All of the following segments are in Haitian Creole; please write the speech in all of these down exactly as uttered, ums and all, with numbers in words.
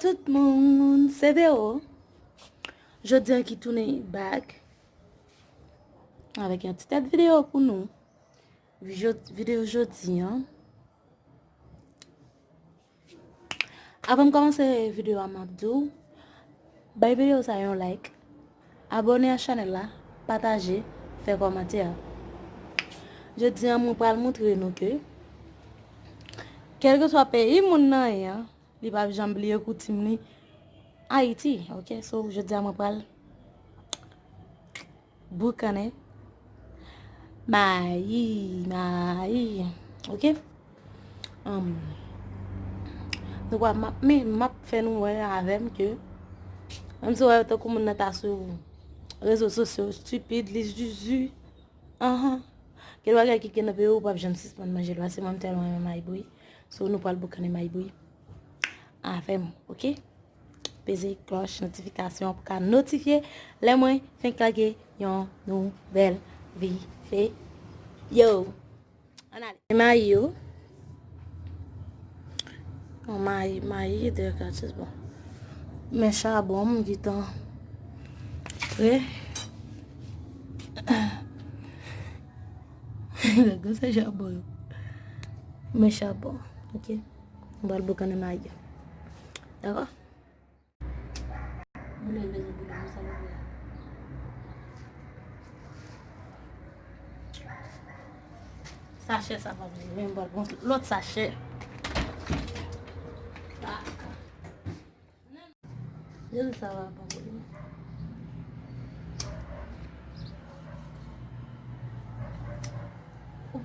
Tout moun, se Vero. Jodi an ki tounen back avèk yon ti tèt videyo pou nou. Jod- videyo jodi an. Avan m kòmanse videyo a, m ap di w, bay videyo sa yon like, abòne a chanèl la, pataje, fè kòmantè. Jodi an, mwen pral montre nou ke, kèlkeswa peyi moun nan ye an, li p ap janm bliye koutim li Ayiti, oke? So, jodi a, mwen pral boukannen mayi, mayi, oke? Um, nou pa, m ap, men m ap fè nou wè avè m ke, menm si w wè tankou moun nan ta sou rezo sosyo, stipid, li zuzu, anhan. Gen bagay ki gen nan peyi w, ou p ap janm sispann manje l, paske mwen m tèlman renmen mayi bouyi. So, nou pral boukannen mayi bouyi avè m, oke? Peze klòch notifikasyon pou ka notifye lè mwen fenk lage yon nouvèl videyo. Ann ale. Mayi yo. Bon, mayi, mayi, de katis, bon. Men chabon, m gentan pre. Gade sa chabon yo. Men chabon, oke. M pral boukannen mayi. Dakò? Boule bezwen boule pou sa boule. Sachè sa pa boule, men m pral pran lòt sachè. Jezi, sa va pa boule.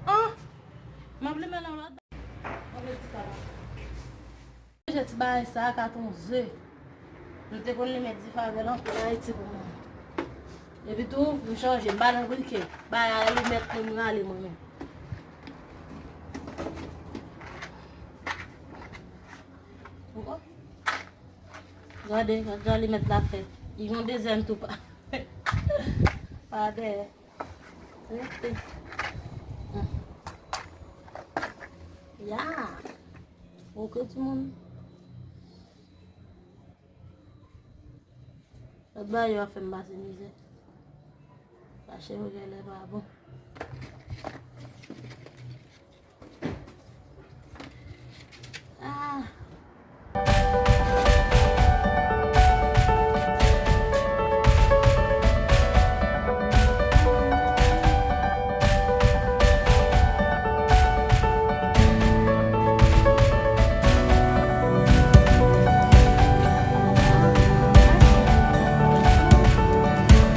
Ah! M ap limen nan lòt. Mwen vle di sa la. Manje ti bagay sa a ka t on ze. Nou te konn limen dif avè l anpil Ayiti pou mwen. Epi tou, m chanje, m pa nan brike. Bagay a alimèt mwen, m rale mwen menm. Ou konprann? Gade, gade jan alimèt la fèt. Li gon dezyèm tou pa. Pa dèyè. Rete. Ya. Oke, timoun. Lòt bagay yo ap fè m pase mizè. Sa cheve genlè pa bon. Ah.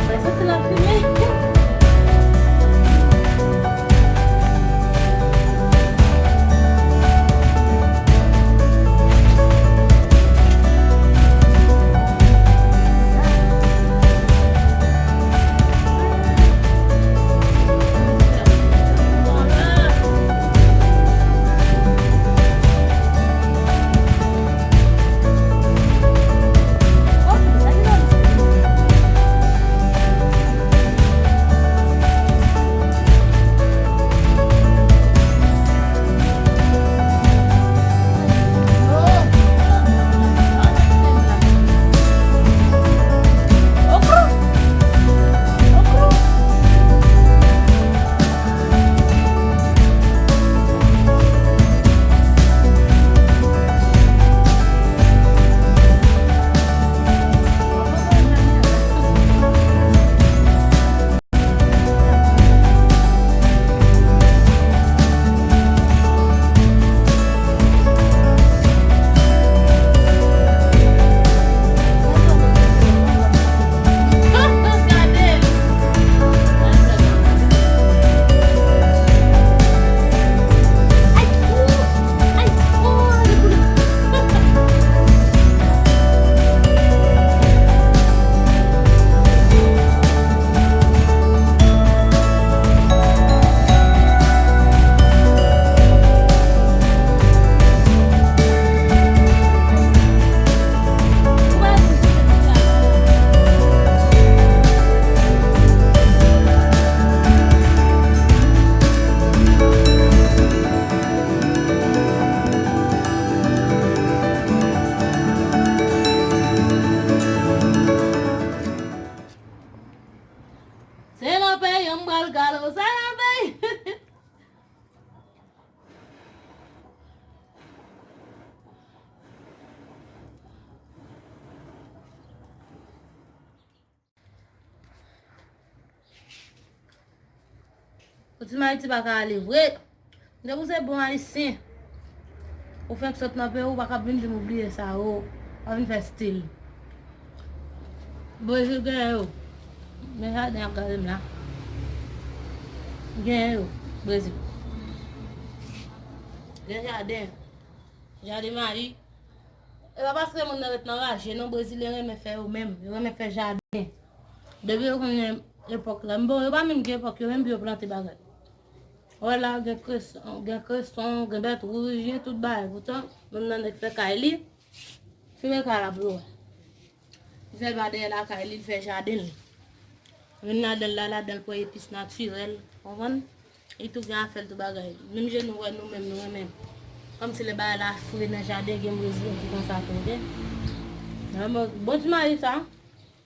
Mwen santi l ap fimen. M pral galo sa la bay. Ou di Mayiti pa ka ale vre. Depi w se bon Ayisyen, ou fenk sot nan peyi w, ou pa ka vin di m ou bliye sa yo. Pa vin fè stil. Brezil genyen yo. Men jaden ap gade m la. Genyen yo, Brezil. Gen jaden. Jaden mayi. E pa paske moun nan ret nan raje non, Brezilyen renmen fè yo menm. Yo renmen fè jaden. Depi yo konnen epòk la. Bon, yo pa menm gen epòk, yo menm pou yo plante bagay. Wè la, gen kreson, gen kreson, gen bèt wouj, gen tout bagay. Poutan, moun nan nèk fè kay li, fimen kay la pou yo wè. Li fè l pa dèyè lakay li, li fè jaden l. Vin ladan l la, ladan l pran epis natirèl, konprann? Li tou gen afè l, tout bagay. Menm jan nou wè nou menm, nou renmen. Kòmsi lè bagay la fre nan jaden, gen brezilyen ki konsa tou, oke? Bon, bon ti mayi sa,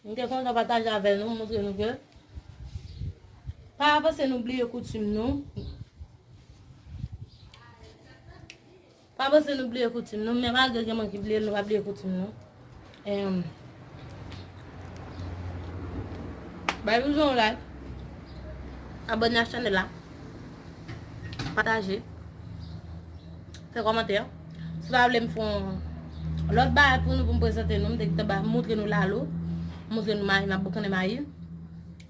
m te kontan pataje avè nou, montre nou ke pa panse nou bliye koutim nou. Pa panse nou bliye koutim nou, men malgre gen moun ki bliye l, nou pa bliye koutim nou. Em, bay nou yon like, abòne ak chanèl la, pataje, fè kòmantè. Si w ta vle m fè yon lòt bagay pou nou, pou m prezante nou, m te gentan ba, montre nou lalo, montre nou mayi, m ap boukannen mayi.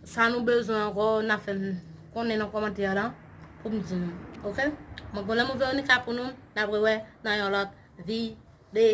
Sa nou bezwen ankò, n a fè m konnen nan kòmantè la pou m di nou. Oke? Mwen gon lanmou Veronica pou nou. N ap rewè nan yon lòt videyo.